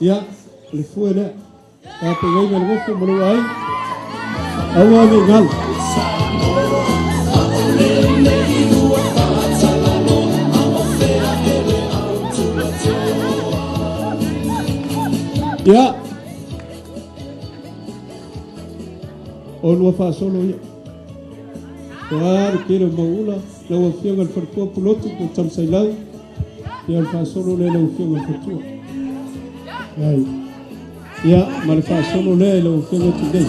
Ia, o le fue lea. Tapegaina le gofo ma lou aiga. Aua ne i galo. Ia, o lua faasolo ia. Ua le tele o mauula, lau Afioga i le Faletua Pulotu po o Tamasailau, ia o le faasolo lea i lau Afioga i le Faletua. Ia, ma le faasolo lea i lau Afioga Tinei.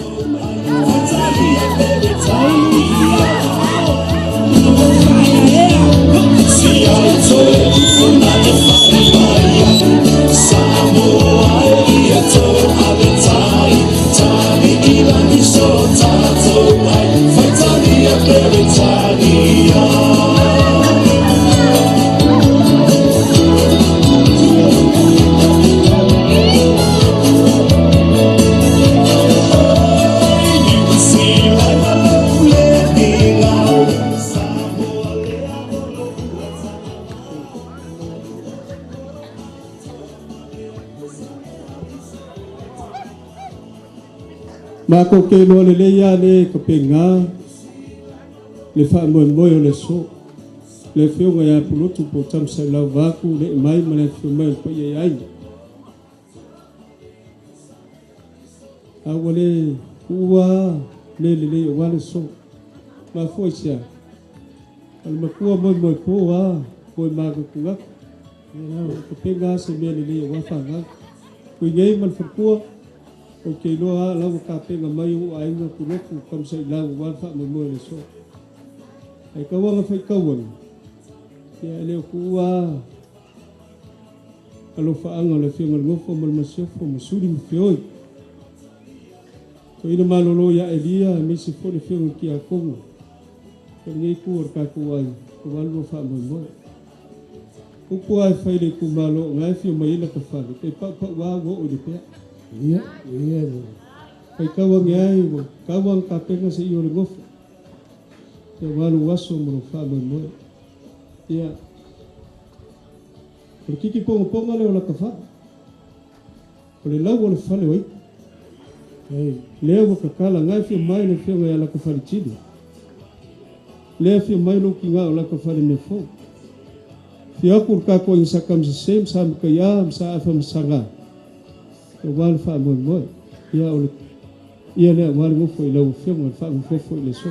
Matou te iloa lelei lava le kapega le faamoemoe o le aso. Le Afioga ia Pulotu po o Tamasailau vaeatu le mai ma le afifio mai o le paia i aiga. A ua le tuua le lelei aua le aso. Mafua i se a? O le matua moemoe po lava, moe manatunatu. O kapega se mea lelei aua fanau. Tuinei ma le faletua, ou te iloa lava la ua tapena mai ou aiga Pulotu Tamasailau aua le faamoemoe o le aso. Ae tauaga faitauaga, ia e le o tuua alofaaga o le Afioga i le Nofo ma le Masiofo ma Suli ma Feoi. Toeaina malolo ia Elia aemaise foi le Afioga i le Tiakono o lenei itu o le tatou aiga aua le lua faamoemoe. Upu lava e fai i le itumalo o na e afio mai ai lata fale, pe paupau lava ua oo i le pea. Ia, ia. Faitau ane ai ua tau lava tapena se i o le nofo. Ia aua lou aso ma lou faamoemoe. Ia, o le titi pongaponga lea o lata fale. O le lau o le fale o ia. Lea ua tatala na e afio mai le Afioga ia Lata Faletili. Lea afio mai lou tina o Lata Falemeafou. Afio atu le tatou aiga Sa Tamasese ma Sa Mataia ma Sa Afa ma Saga. Aua le faamoemoe. Ia o le ia lea aua le nofo i lau Afioga le faagofofo i le aso.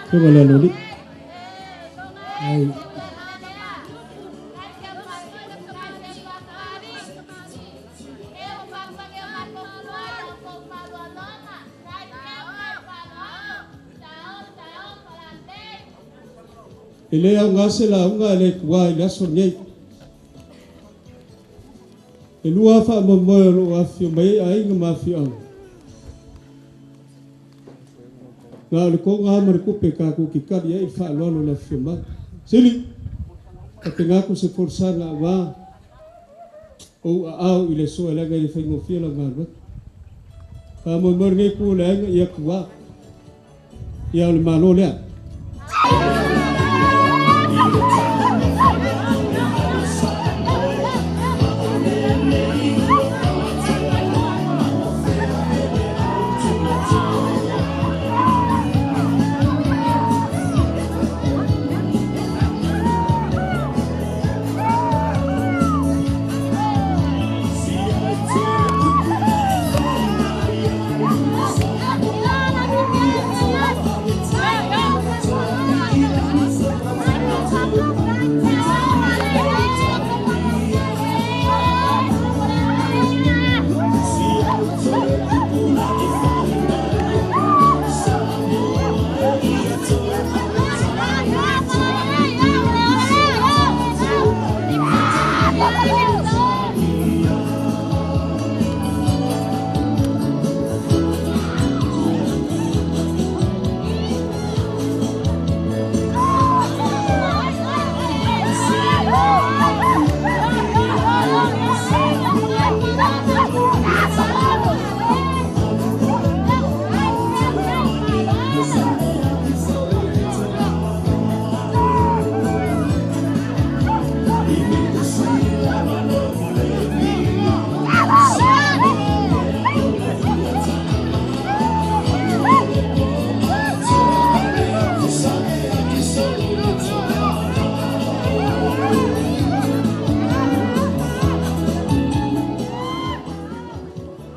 Afioga i le Aloalii. E le aoga se lauga e le tuā i le aso lenei. E lua faamoemoe o loo afifio mai ai aiga ma afioaga. Na o le toga ma le tupe tatou te tali ai i le faaaloalo o le afifio mai. Sili, tapena atu se folasaga aua ou aao i le aso e leaga e le faigofie lau galuega. Faamoemoe lenei itu o le aiga ia tuā. Ia o le Malo lea.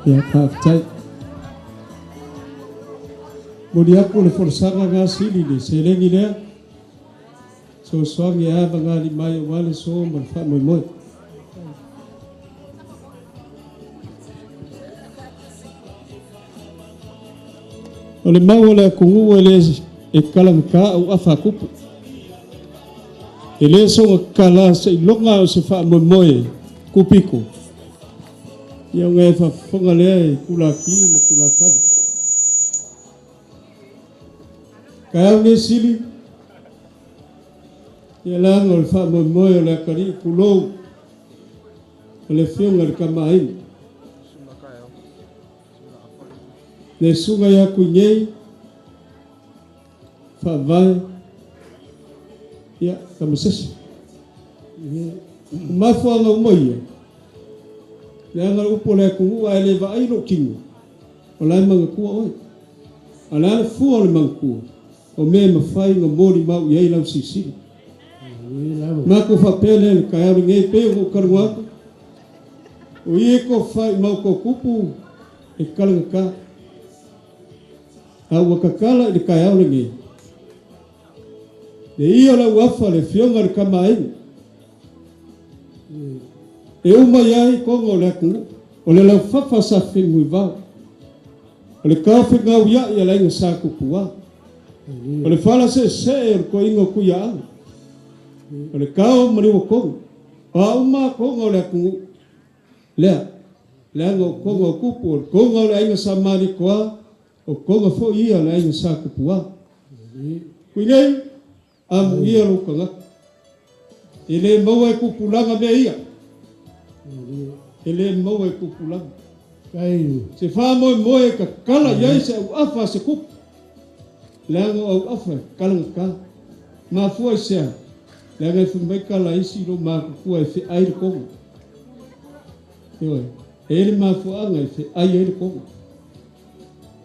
Ia, faafetai. Momoli atu le folasaga na sili le seleni lea, fesoasoani e avagalima mai aua le aso ma le faamoemoe. O le mau a le atunuu e le e kalagata au afa a tupu. E le soona tatala seiloga o se faamoemoe tupito. Ia ona e faafofoga lea i tulaki ma tulafale. Taeao nei sili, ia leaga o le faamoemoe o le atalii tulou o le afioga i le Tama a Aiga. Le susuga ia Tuinei, Faavae, ia, Tamasese. O mafuaaga uma ia, leaga o upu a le atunuu a e le vaai lou tino, o la e manatua oe. A o le a le fua o le manatua? O mea e mafai ona molimau i ai lau silasila. Matou faapea lea i le taeao lenei e pei ona ou talanoa atu, o ia e tofa i maota o tupu e talagata. A ua tatala i le taeao lenei, le ia o le auafa le Afioga i le Tama a Aiga, e uma i ai toga o le atunuu, o le laufafa sa fenunuivao, o le taofegauia'i a le aiga sa Tupua, o le fala seesee o le toeaina o Tuiaana, o le tao ma Liuatonu, o a uma toga o le atunuu, lea, leaga o toga o tupu, o le toga o le aiga sa Malietoa, o toga foi ia o le aiga sa Tupua. Tuinei, amuia lou tagata. E le maua e tupulaga mea ia. E le maua e tupulaga. Se faamoemoe e tatala i ai se auafa a se tupu. Leaga o auafa e kalagata. Mafua i se a? Leaga e fai mai tala a isi lou matutua e feai le toga. Ioe, e i ai le mafuaaga e feai ai le toga.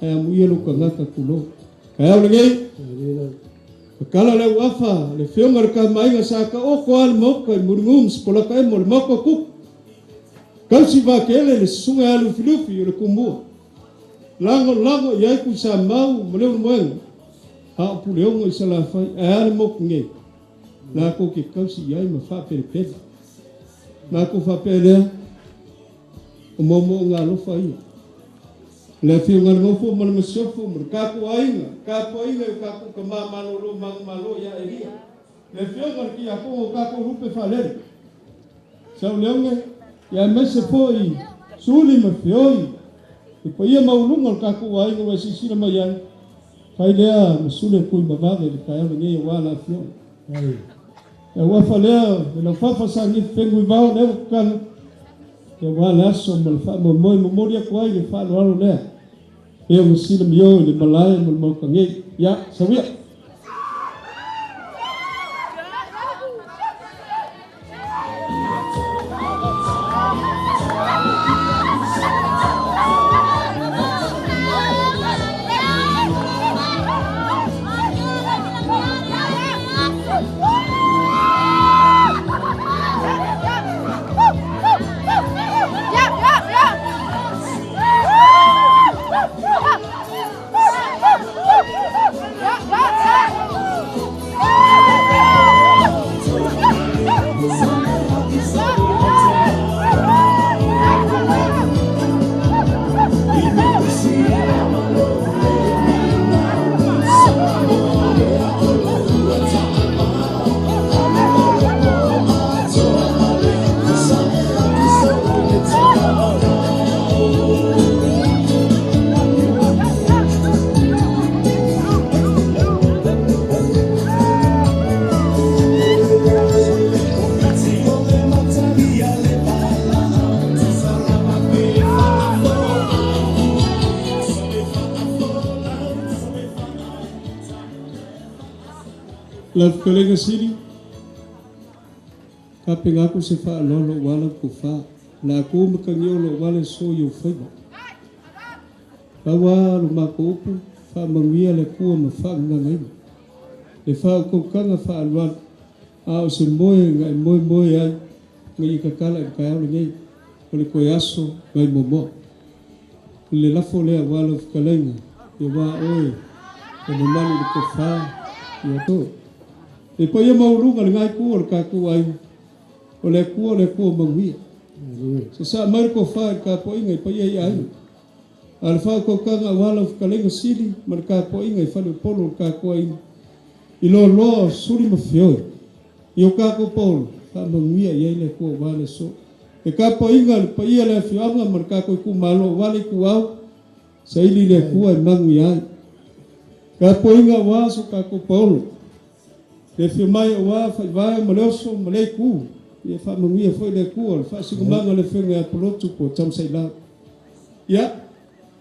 Ae amuia lou tagata tulou. Taeao lenei, tatala le auafa, le afioga i le Tamaaiga sa taoto lava le Maota i Mulimu ma Sipolata emo le Maota o Tupu. Tausi vaatele le susuga ia Lufilufi o le Tumua. Lagolago i ai Tuisamau ma Leulumoega, a o Puleono i Salafai, ae a le motu nei, latou te tausi i ai ma faapelepele. Matou faapea lea, o moomooga alofa ia. Le Afioga i le Nofo ma le Masiofo ma le tatou aiga, tapuaiga i o tatou tama malolo manumalo ia Elia, le Afioga i le Tiakono o tatou lupe faalele, Sauleone, ia aemaise foi Suli ma Feoi, le paia maualuga o le tatou aiga ua e silasila mai ai, fai lea ma sule Tuimavave i le taeao lenei aua la Afioga. E auafa lea le laufafa sa nififegu i vao lea ua tatala, aua le aso ma le faamoemoe momoli atu ai le faaaloalo lea e ona silamio i le malae ma le maota nei. Ia, sau ia! Lau Fetalaiga Sili, tapena atu se faaaloalo aua lau tofa, o le a tu matagi-olo aua le aso i ou faiva. Pau lava lo matou upu, faamanuia le Atua ma faagaganaina le faautautaga faaalualu, a o se moe na e moemoe ai ina ia tatala i le taeao lenei, o le toe aso nai Moamoa. Le lafo lea aua lau fetalaiga, aua oe le mamalu i le tofa ia to. Le paia maualuga i lena itu o le tatou aiga, o le Atua o le Atua manuia. Sasaa mai le tofa i le tapuaiga i paia i aiga. A o le faautautaga aua lau fetalaiga Sili ma le tapuaiga i faleupolu o le tatou aiga, i loaloa o Suli ma Feoi, i o tatou paolo, faamanuia i ai le Atua aua le aso. Le tapuaiga a le paia o le afioaga ma le tatou itumalo aua le ituau, saili le Atua e manuia ai. Tapuaiga aua so tatou paolo, le afio mai aua Faivae ma le Oso ma lea itu, ia faamanuia foi le Atua i le faasinomaga o le afioga ia Pulotu po o Tamasailau. Ia,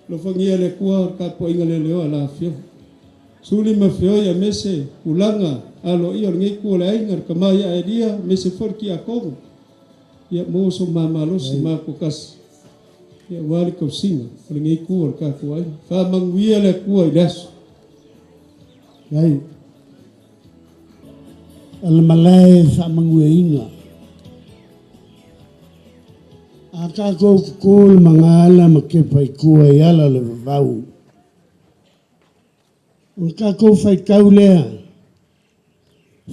alofagia e le Atua le tapuaiga leleoa a la afioga. Suli ma Feoi aemaise tulaga aloaia o lenei itu o le aiga, le tama ia Elia aemaise foi le Tiakono, ia maua so ma malosi ma toatasi, ia aua le tausiga o lenei itu o le tatou aiga. Faamanuia le Atua i le aso. Ai. O le malae faamanuiaina. A tatou tutu le magaala ma kepa i tua i ala o le vavau. O le tatou faitau lea,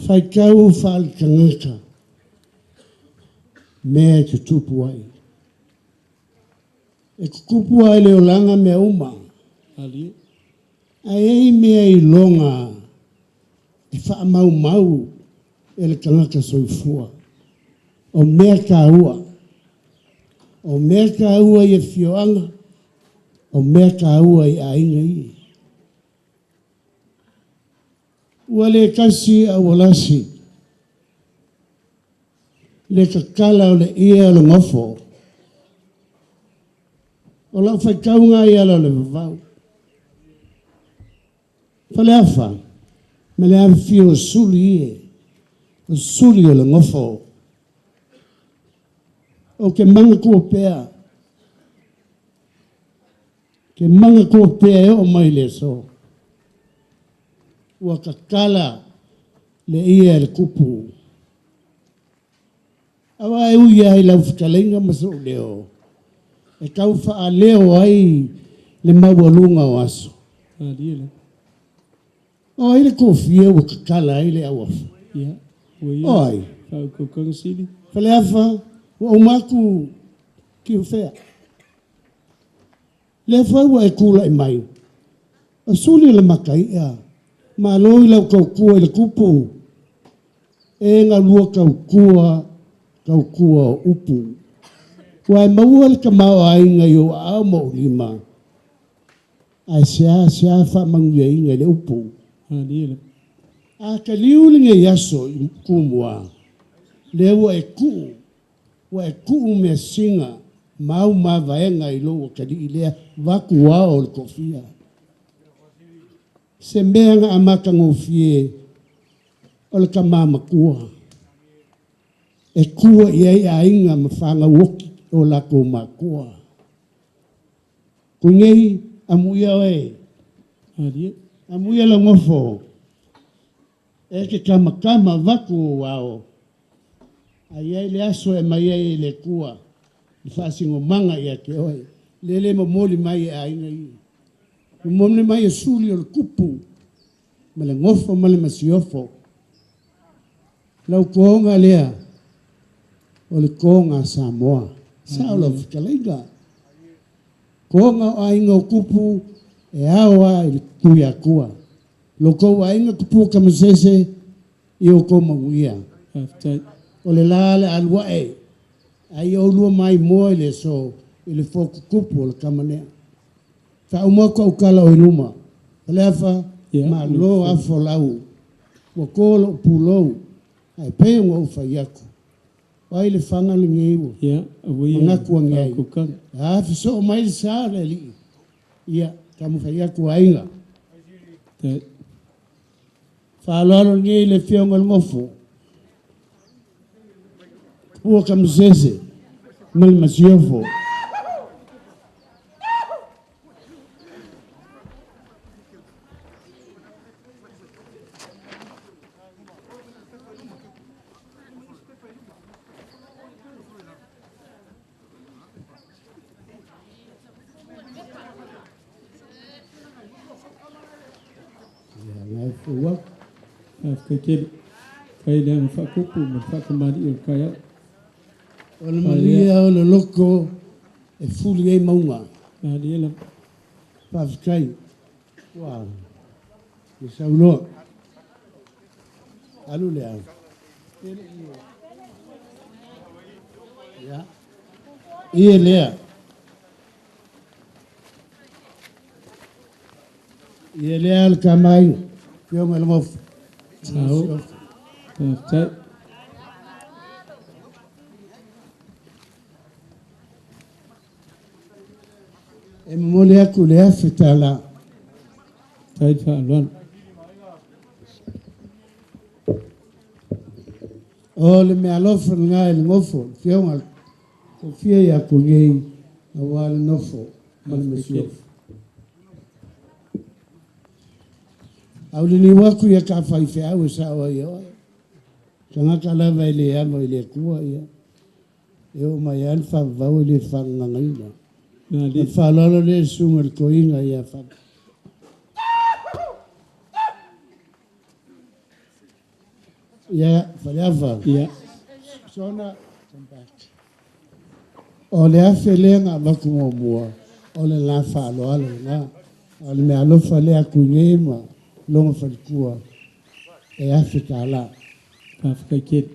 faitau faale-tagata, mea e tutupu ai. E tutupu lava i le olaga mea uma. Ae i ai mea iloga e faamaumau e le tagata soifua. O mea taua. O mea taua i afioaga, o mea taua i aiga ia. Ua le tasi ae ua lasi le tatala o le ie o le nofo. O lau faitauga i ala o le vavau. Faleafa ma le afifio o suli ie, o suli o le nofo. Ou te manatua pea, te manatua pea e oo mai i le aso. Ua tatala le ie a le kupu. Aua e ui lava i lau fetalaiga ma sou leo, e tau faaleo ai le maualuga o aso. O ai le kofia ua tatala ai le auafa? O ai? Faleafa, ua uma atu Tiufea. Lea foi ua e tulai mai, o suli o le mataia, malo i lau tautua i le tupu, e galua tautua, tautua o upu. Ua e maua le tamaoaiga i ou aao ma ou lima, ae seasea faamanuiaina i le upu. A taliu lenei aso i Tumua, lea ua e tuu, ua e tuu measina ma au mavaega i lou atalii lea vaeatu ao o le toafia. Se mea na amatagofie o le tama matua e tua i ai aiga ma fanau oti o latou matua. Kunei amuia oe, amuia lau nofo, e te tamatama avatu ou ao, a i ai le aso e aumai ai e le Atua le faasinomaga ia te oe, lele le momoli mai e aiga ia. Momoli mai e suli o le tupu ma le nofo ma le masiofo. Lau toga lea, o le toga a Samoa. Sao lau fetalaiga. Toga o aiga o tupu e ao lava i le Tuiatua. Lo tou aiga tupua tamasese i outou manuia. O le la le alu ae, a ia oulua maimoa i le aso i le fotutupu o le tama lea. Faauma atu au tala o i luma. Faleafa, malo lava folau. Ua to lou pulou, ae pei ona ou fai atu, o ai le faga lenei ua manatu ane ai. A fesoo mai le sa o le alii, ia, taumafai atu aiga. Faaaloalo lenei i le afioga i le nofo, Tupua Tamasese ma le Masiofo. Fou atu. Faafetai tele. Faafetai i le aga faakupu ma le faatamalii o le taeao. O le manuia o le loto e fuli ai mauga. Malie lava. Faafetai ua e saunoa. Alu lea. Ia. Ia lea. Ia lea le tamaaiga. Afioga i le Gofa. Sao. Faafetai. E momoli atu le $1,000. Faafetai le faaaloalo. O le meaalofa lena i le nofo, le afioga i le Tofia ia Kunei, aua le nofo ma le masiofo. Auliliu atu ia ta faifeau e sao ai e oe. Tagata lava e le amo i le Atua ia. E oo mai lava le faavavau e le faagagaina. O le faaaloalo lea i le susuga i le toeaina ia Fale. Ia, Faleava. Ia. Sona, come back. O le $1,000 lea na avatu muamua, o le la faaaloalo lena. O le meaalofa lea a Tuinei ma lona faletua e $1,000. Faafetai tele.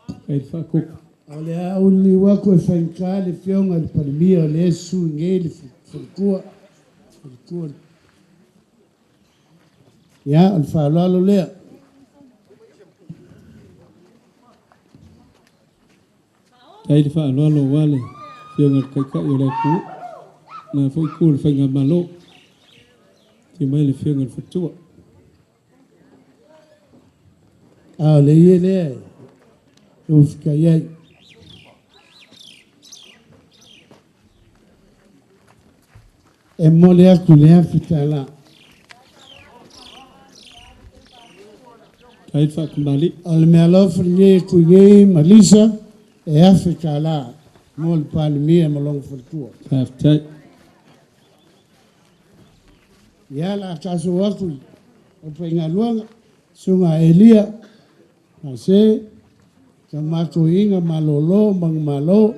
Faafetai le faakupu. O le a uliliu atu e faigata le afioga i le Palemia o lea e susu i nei le faletua. Faletua. Ia, o le faaaloalo lea. Faafetai le faaaloalo aua le Afioga i le Taitai o le atunuu, lena foi itu o le Faigamalo. Afio mai le Afioga i le Faletua. A o le ie lea e usitai ai. E momoli atu le $1,000. Faafetai le faatamalii. O le meaalofa lenei e Tuinei ma Lisa e $1,000 mo le Palemia ma lona faletua. Faafetai. Ia, o le a taasoo atu i le aufaigaluega, susuga Elia, Mase, tama toeaina malolo manumalo.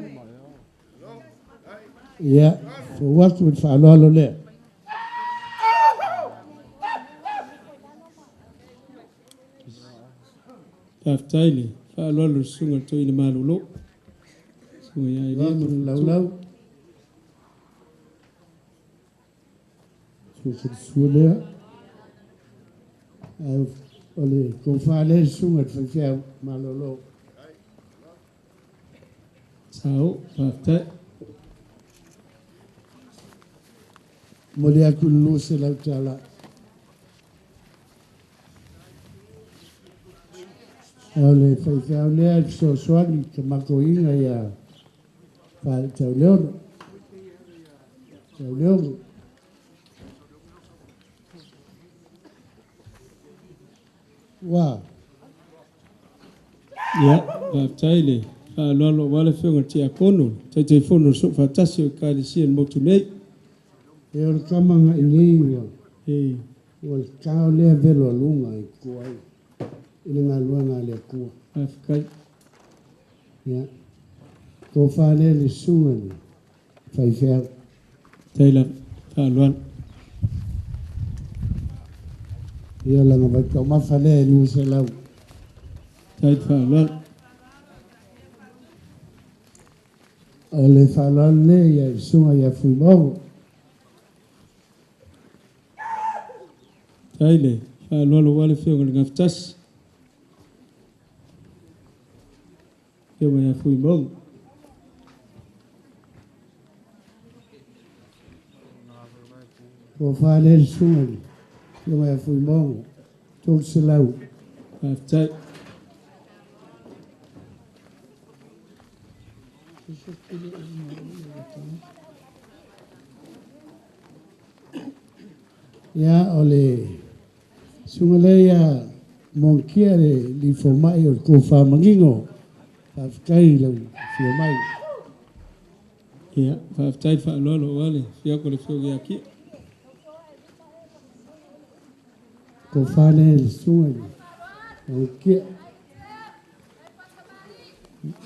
Ia, fou atu i le faaaloalo lea. Faafetai le faaaloalo i le susuga i le toeaina malolo. Susuga ia Elia ma le faletua. Laulau. Sua lea. Ae o le tofa lea le susuga i le faifeau malolo. Sao, faafetai. Momoli atu le $200. O le faifeau lea e fesoasoani i tamatoiga ia Faletauleono. Tauleono. Ua. Ia, faafetai le faaaloalo aua le Afioga i le Tiakono, Taitaifono o le Soofaatasi o Ekalesia i le motu nei. E o le tama na i nei ua, ua le tao lea velo aluga i tua ai i le galuega a le Atua. Faafetai. Ia, tofa lea le susuga i le faifeau. Faafetai lava, faaaloalo. Ia, lana vaitaumafa lea e 200. Faafetai le faaaloalo. O le faaaloalo lea ia le susuga ia Fuimogo. Faafetai le faaaloalo aua le Afioga i le Gafatasi. Afioga ia Fuimogo. Tofa lea le susuga i le Afioga ia Fuimogo, 300. Faafetai. Ia, o le susuga lea ia Mogikia le lifomai o le tofa manino. Faafetai i lau afio mai. Ia, faafetai le faaaloalo aua le afio atu o le Afioga ia Kia. Tofa lea i le susuga i le Aukia.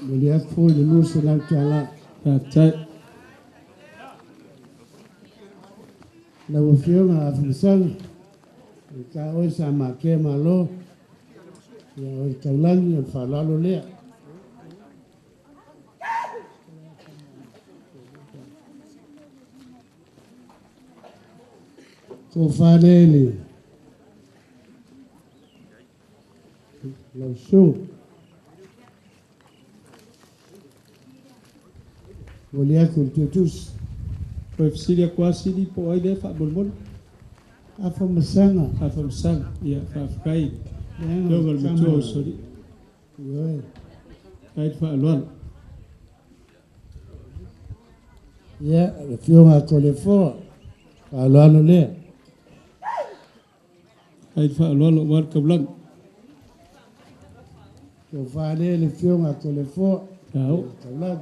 Momoli atu foi le $200. Faafetai. Lau Afioga Afamasaga, o ta oe sa matea malo, ia o le taulagi o le faaaloalo lea. Tofa lea i le lau susuga. Momoli atu le tuatusi. Toe fesili atu lava Sili po o ai lea faamolemole? Afamasaga. Afamasaga. Ia, faafetai. Afioga i le matua o Usoalii. Ioe. Faafetai le faaaloalo. Ia, le Afioga a Toleafoa, faaaloalo lea. Faafetai le faaaloalo aua le taulaga. Tofa lea le Afioga a Toleafoa, Ao. taulaga.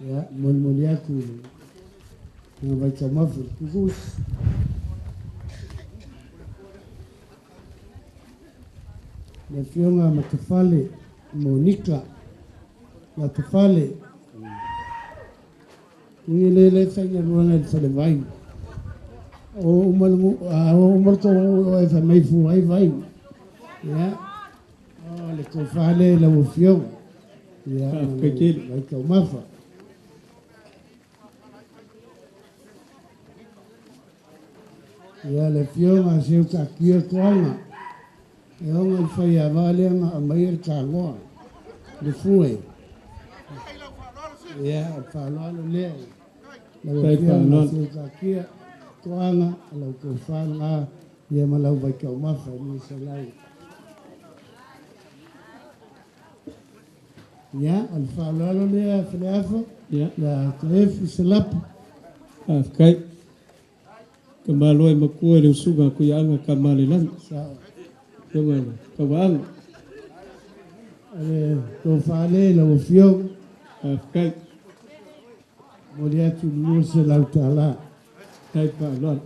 Ia, molimoli atu i le vaitaumafa i le tutusi. Le Afioga Matafale Monika Latafale. Ui le le faiga luanga i le falevai. O uma o uma le tou e fai mai fua ai vai. Ia, o le tofa lea i lau Afioga. Ia, Faafetai tele. vaitaumafa. Ia, le Afioga Seutakia Toaga. E ona i le faiava lea na aumaia le tagoa, le fue. Ia, o le faaaloalo lea. Lau Faafetai Afioga faaaloalo. Seutakia Toaga, lau tofa lena, ia ma lau vaitaumafa i $200. Ia, o le faaaloalo lea Faleafa, Ia, ia Taefu Selapo. Faafetai. Tamaloa e matua i le usuga a Tuiaana Tamalelagi. Sa Afioga i le Tauaana. O le tofa lea i lau Afioga, Faafetai. momoli atu le $200. Faafetai le faaaloalo.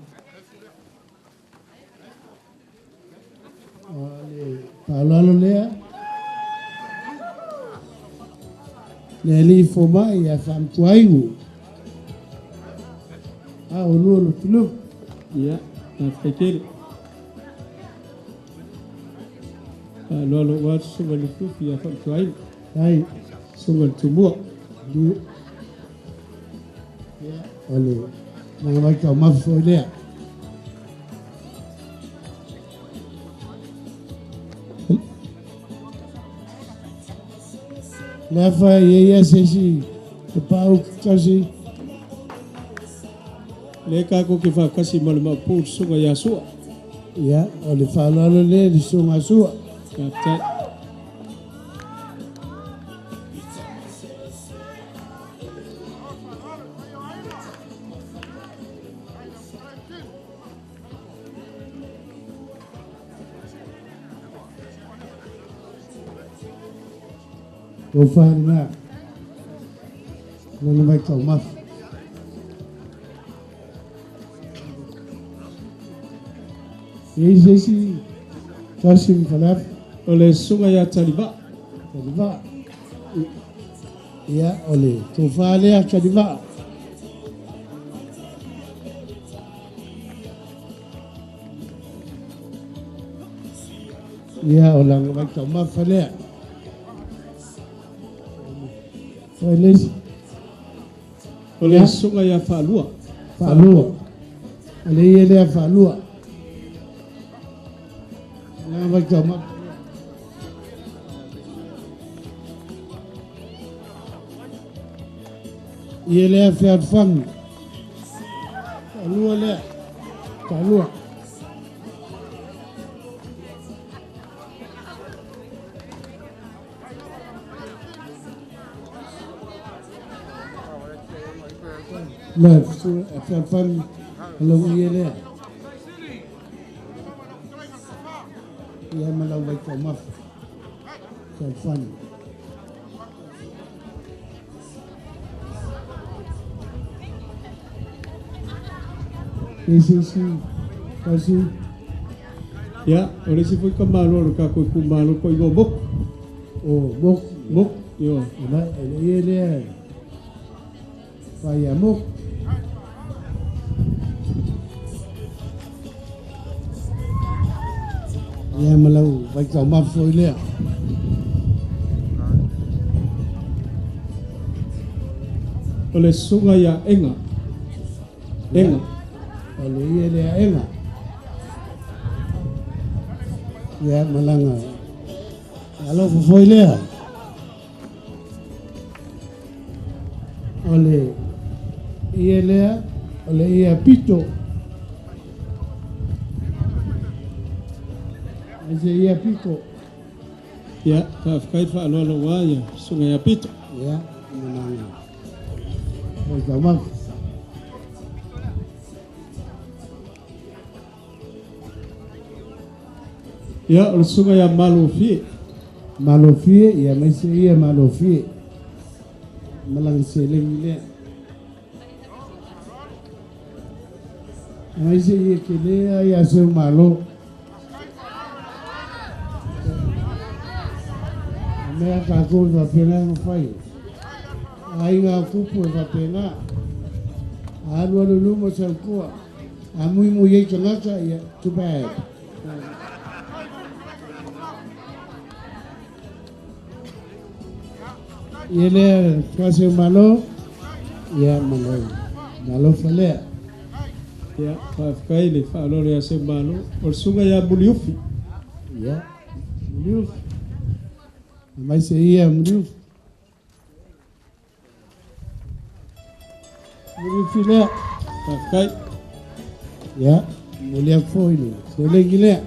O le faaaloalo lea, le alii fomai ia Faamatuaigu, a o lua Lufilufi. Ia, faafetai tele. Faaaloalo aua le susuga i le Lufilufi ia Faamatuaina. Ai, Susuga i le Tumua. Ia, o le magavaitaumafa foi lea. Le afa ia ia se isi te pau kasi. Le tatou te faatasi ma le Maopu le susuga ia Sua. Ia, o le faaaloalo lea i le susuga Sua. Faafetai. Tofa lena, lana vaitaumafa. E i se isi tasi ma Faleafa. O le susuga ia Talivaa. Talivaa. Ia, o le tofa lea Talivaa. Ia, o lana vaitaumafa lea. O le isi. O le susuga ia Faalua. Faalua. O le ia lea Faalua. Lana vaitaumafa. Ia lea Fealofani. Faalua lea. Faalua. Le Fealofani, o lau ia lea. Ia ma lau vaitaumafa. Fealofani. Isi isi kasi. Ia, o le isi foi tamaloa o le tatou itumalo po o igoa Moku. O Moku. Moku, ioe. E le ie lea fai ia Moku. Ia ma lau vaitaumafa foi lea. O le susuga ia Ega. Ega. O le ie lea Ega. Ia malaga alofa foi lea. O le ie lea, o le ie pito. E se ie pito. Ia, faafetai le faaaloalo aua ia susuga ia Pito. Ia, malaga. Oi taumafa. Ia, o le susuga ia Malofie. Malofie, ia mai se ia Malofie. Malaga seleni lea. Mai se ia ke lea ia seu malo. Mea kākou e faapena ona fai. Aiga o kupu e faapena. Alu alu luma saukoa. A mui mui ai tagata, ia, too bad. Ia lea fase o malo, ia malo. Malo lea. Ia, faafetai le faaaloalo ia Seumalo. O le susuga ia Muliufi. Ia, Muliufi. Mai se ia Muliufi. Muliufi lea. Faafetai. Ia, momoli atu foi le seleni lea.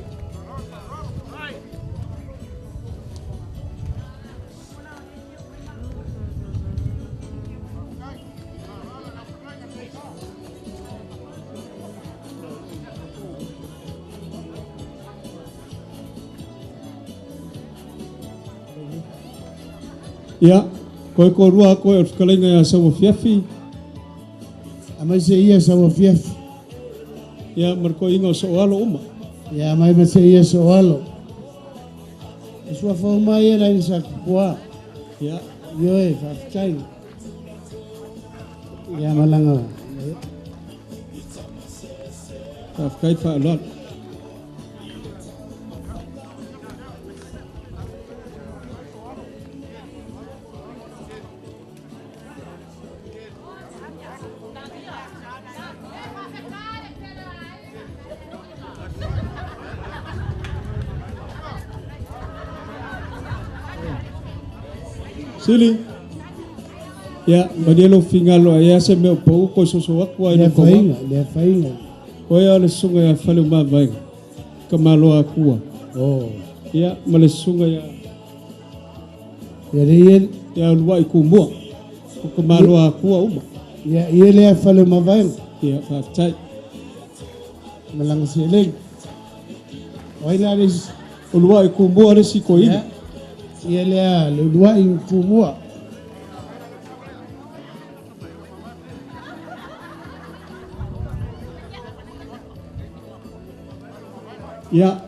Ia, koe korua koe o le fetalaiga ia Sauafiafi. Aumai se ia Sauafiafi. Ia, ma le toeaina o Sooalo uma. Ia, aumai ma se ia Sooalo. E suafa uma ia le aiga sa Tupua. Ia. Ioe, faafetai. Ia malaga. Faafetai le faaaloalo. Sili. Ia, malie lou finagalo a i ai se mea o pau koe soso atu ai Le no koma. afaina, le afaina. O ia o le susuga ia Faleomavaega, Kamaloa Akua. Oh. Ia, ma le susuga ia Ia le ie ia Uluai Kumua, o Kamaloa Akua uma. Ia ie lea Faleomavaega. Ia, faafetai. Malaga seleni. O ai la le isi? Uluai Kumua le isi toeaina. Ia, ia lea le Uluai Kumua. Ia,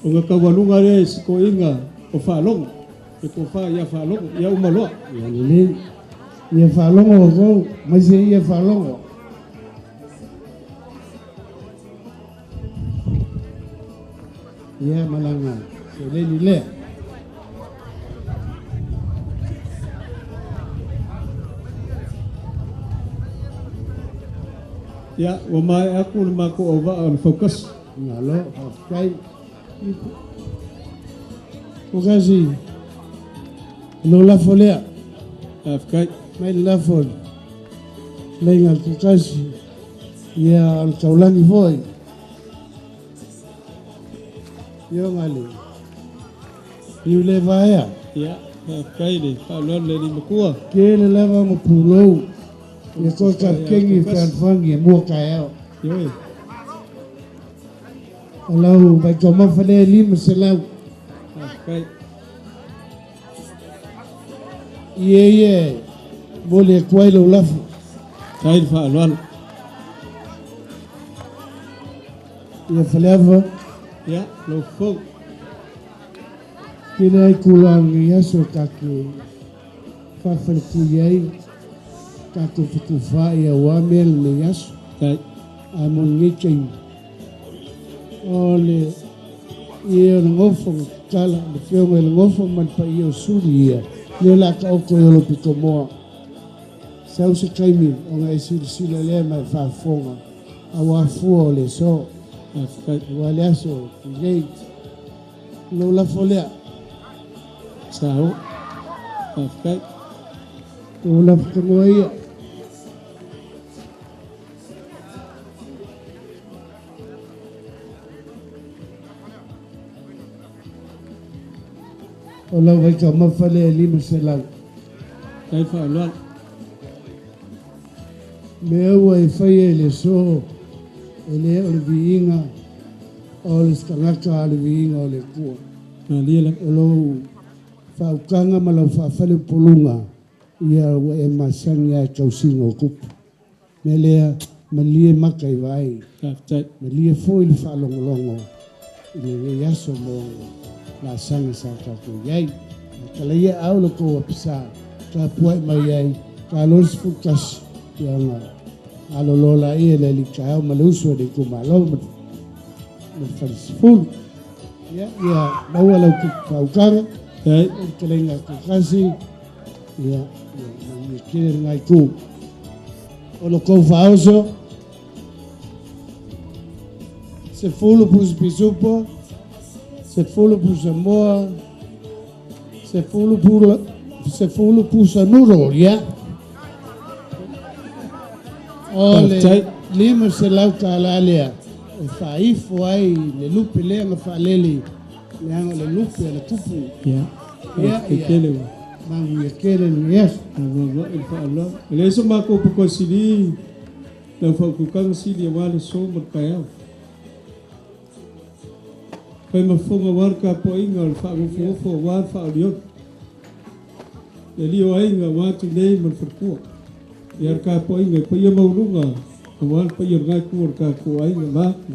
ona taualuga lea i si toeaina o Faalogo, le tofa ia Faalogo, ia uma loa. Ia lelei. Ia faalogo outou, mai se ia faalogo. Ia malaga seleni lea. Ia, ua maea atu le matou auvaa o le fautasi. Malo, faafetai. Fukasi, lou lafo lea. Faafetai. Mai le lafo leiga Fukasi, ia o le taulagi foi. Ioga le Iule Vaea. Ia, faafetai le faaaloalo le alii matua. Tele lava ma pulou. Ia koe kapikeni fealofani e mua taeao. Ioe. O lau vaitaumafa lea e 500. Faafetai. Ie ie, momoli atu ai lou lafo. Faafetai le faaaloalo. Ia Faleava. Ia, lau fofoga. Tele ai tulaga o lenei aso tatou faafalepui ai, tatou fetufaai aua mea lenei aso. Ae mo lenei taimi, o le ia o le gofo na tatala, le afioga i le gofo ma le paia o suli ia, lea o le a taoto i Olopitomoa. Sau se taimi ona e silasila lea ma e faafofoga aua fua o le aso, aua le aso o Tuilei. Lou lafo lea. Sao. Faafetai. Lou lafo tanoa ia. O lau vaitaumafa lea e 500. Tai faaaloalo. Mea ua e faia i le aso, e le o le viiga o le tagata a o le viiga o le Atua. Malie lava. O lou faautaga ma lau faafaleupoluga, ia ua e masani lava i tausiga o tupu. Mea lea, malie maka i vaai. Faafetai. Malie foi le faalogologo i lenei aso mo laasaga sa tatou i ai. Talaia au le tou apisa, tapuai mai ai, 21, ia ona aloloa laia le alii taeao ma le uso a le itumalo ma le falesefulu. Ia, ia maua lau faautaga, Tai. o le fetalaiga a Tokasi, ia, ia manuia tele lena itu. O lo tou faaoso, 10 pusa pisupo, 10 pusa moa, 10 pula, 10 pusa nuro, ia. O le Faafetai. $500 lea e faaifo ai le lupe lea na faalele, leaga o le lupe a le tupu. Ia. Ia, Faafetai ia. tele ua. Manuia tele lenei aso. Aua i faaaloalo. E leai so matou pokosili lau faautautaga sili aua le aso ma le taeao. Fai ma fofoga aua le tapuaiga o le faanofonofo aua le faaolioli. Le alii o aiga aua Tulei ma le faletua. Ia le tapuaiga i paia maualuga aua le paia o lena itu o le tatou aiga vaeatu.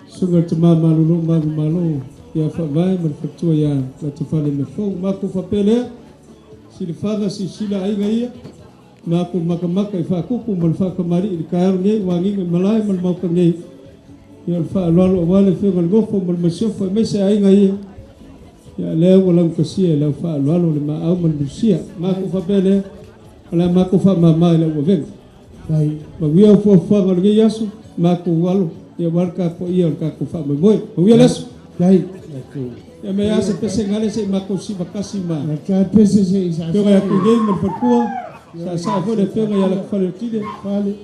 Susuga i le Tama Malolo Manumalo ia Faavae ma le faletua ia Latafale Mefou. Matou faapea lea, silafaga silasila aiga ia, matou matamata i faatupu ma le faatamalii i le taeao lenei ua agiga i malae ma le maota nei. Ia o le faaaloalo aua le afioga i le nofo ma le masiofo aemaise aiga ia. Ia lea ua laugatasia i lau faaaloalo le maau ma le malusia. Matou faapea lea, o le a matou faamama i lau avega. Vai. Manuia o fuafuaga o lenei aso, matou alo, ia aua le tapuaia o le tatou faamoemoe. Manuia le aso. Vai. Ia me asa pese ngale se matou sivatasi ma. Na ka pese se i sa Afioga ia Tuilei ma le faletua, saasaa foi le afioga ia Latafale Otile. Fale.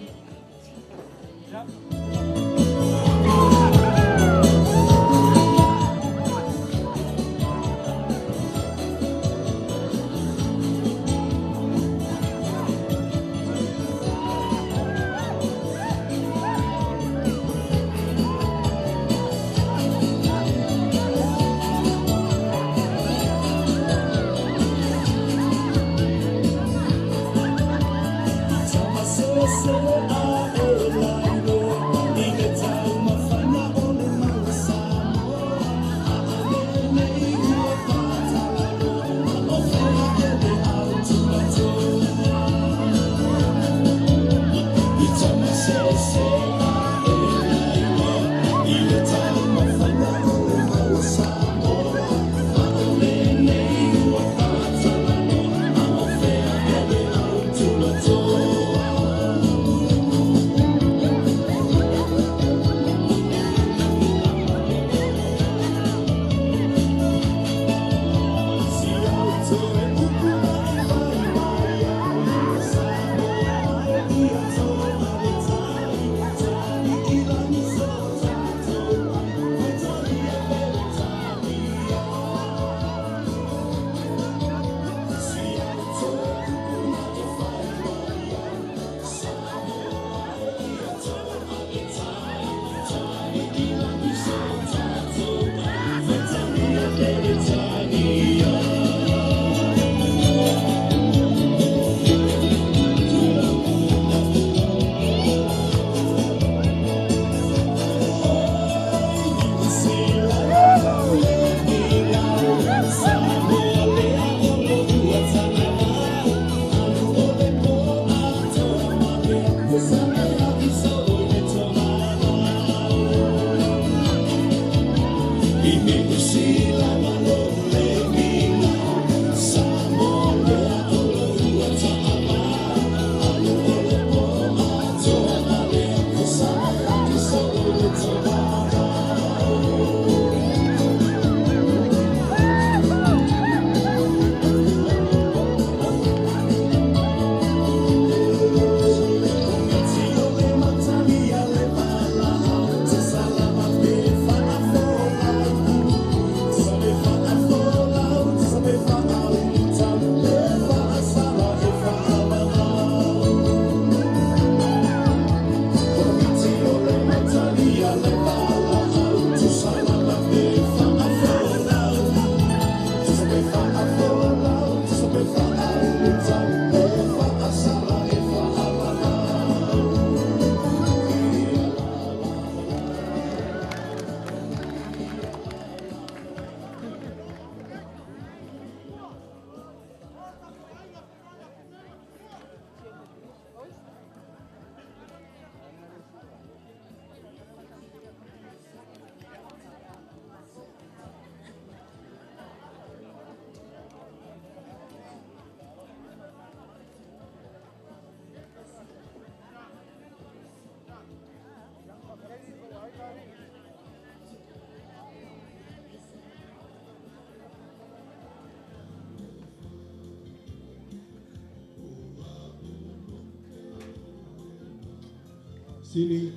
Sili,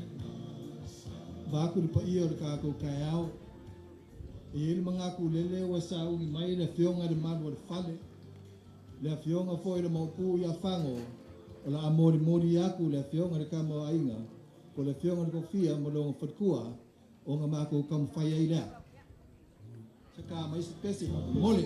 vaeatu le paia o le tatou taeao. E i ai le manatu lele ua sauni mai le Afioga i le Malu o le Fale, le Afioga foi i le Maopu ia Fago, o le a molimoli atu le Afioga i le Tama o Aiga, po o le Afioga i le Toafia ma lona faletua, ona matou taumafai ai lea. Se ka mai se pese, mole.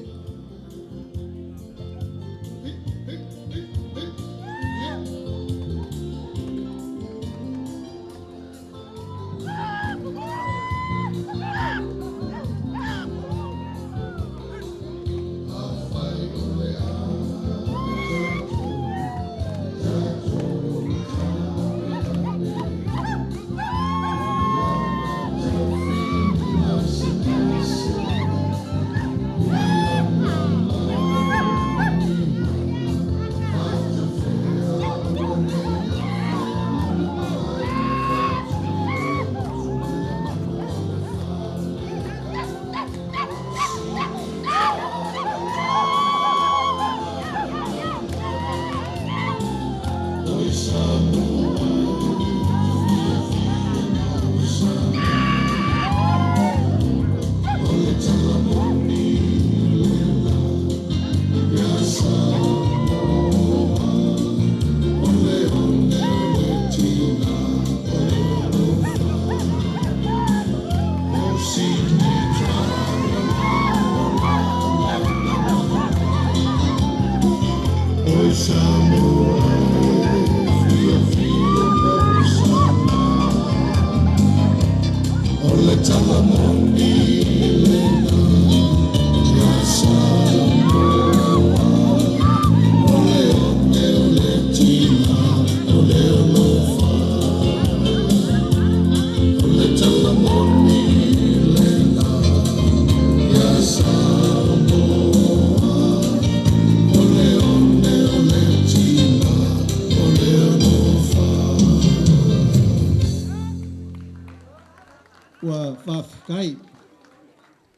Ua faafetai.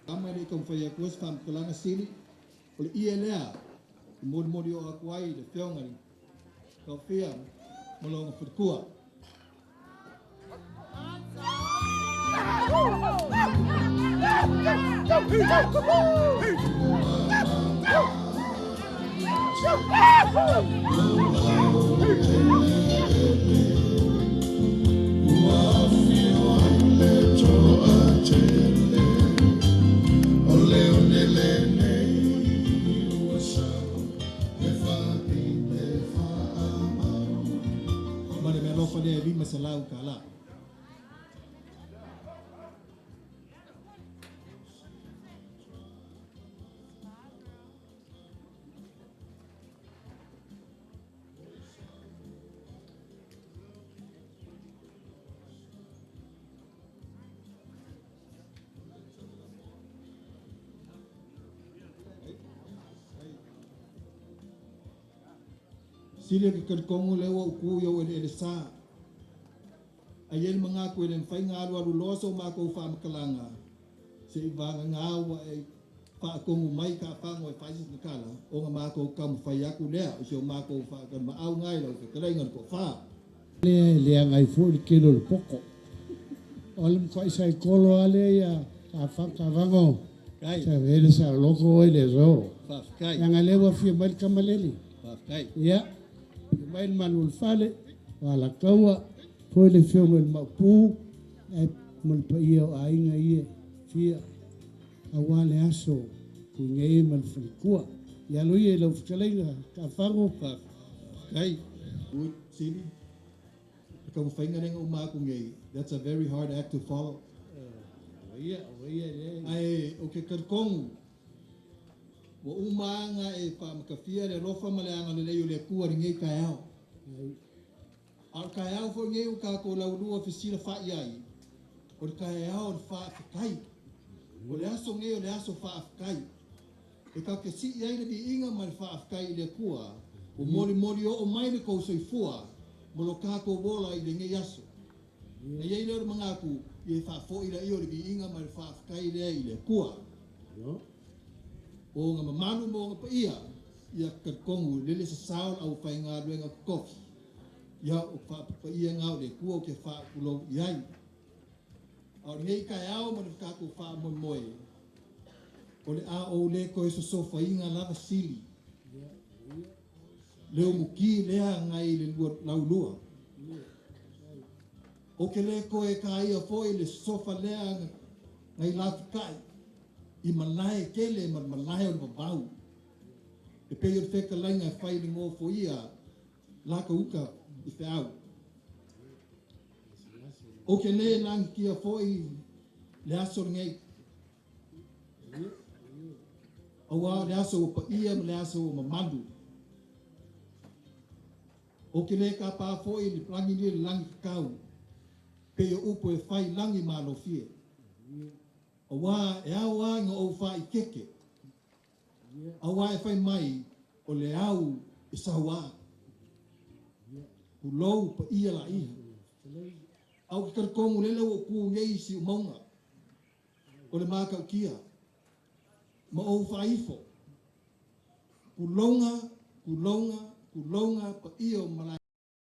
Ama le taumafai atu ai se faamatalaga sili, o le ie lea e molimoli oo atu ai i le Afioga i le Taofia ma lona faletua. Ma le meaalofa lea e $500. Sili o ke talitonu lea ua ou tu i ou eleele sa. Ae i ai le manatu e le mafai ona alualu loa so matou faamatalaga se i vagana ua e faatonu mai taafago e fai se tala ona matou taumafai atu lea i si o matou faatalimaau na i lau fetalaiga le toafa. Lea e leaga ai foi le tele o le poto. O le matuai saikolo lava lea ia Tavago Faafetai. sa vele saoloto oe i le aso. Faafetai. Leaga lea ua afio mai le tamalele. Faafetai. Ia, afio mai le malu o le fale, o Alataua, foi le afioga i le Maopu, ae ma le paia o aiga ia e fia aua le aso Tuinei ma le faletua. Ia alo ia i lau fetalaiga Taafago. Faafetai. Good Sili. Le taumafaiga lea na uma atu nei, that's a very hard act to follow. Ia, ia le. Ae ou te talitonu ua uma ona e faamatafia le alofa ma le agalelei o le Atua i lenei taeao. A o le taeao foi lenei ua tatou laulua fesilafai ai, o le taeao o le faafetai. O le aso lenei o le aso faafetai. E tatou te sii ai le viiga ma le faafetai i le Atua, ua molimoli oo mai le tou soifua ma lo tatou ola i lenei aso. E i ai lea o le manatu, ia e faafoi laia o le viiga ma le faafetai lea i le Atua. O ona mamalu ma ona paia, ia talitonu lele sasao le aufaigaluega totofi. Ia o faapapaia gā o le Atua ou te faapulou i ai. A o lenei taeao ma le tatou faamoemoe, o le a ou le toe sosofaina lava sili. Le umuki lea nai le laulua. Ou te le toe taia foi le sosofa lea nai lafutai i malae tele ma le malae o le vavau. E pei o le fetalaiga e fai i le nofoia lata uta i feau. Ou te le lagitia foi le aso lenei. Auā o le aso ua paia ma le aso ua mamalu. Ou te le tapa foi le lagi nei le lagi tatau, pei o upu e fai lagi malofie. Auā e ao lava ina ou faaeteete, auā e fai mai o le au e sauā. Tulou paia laia. Ae ou te talitonu lele ua ou tu nei i Siumauna o le Matautia ma ou faaifo. Tulouna, tulouna, tulouna paia o malae.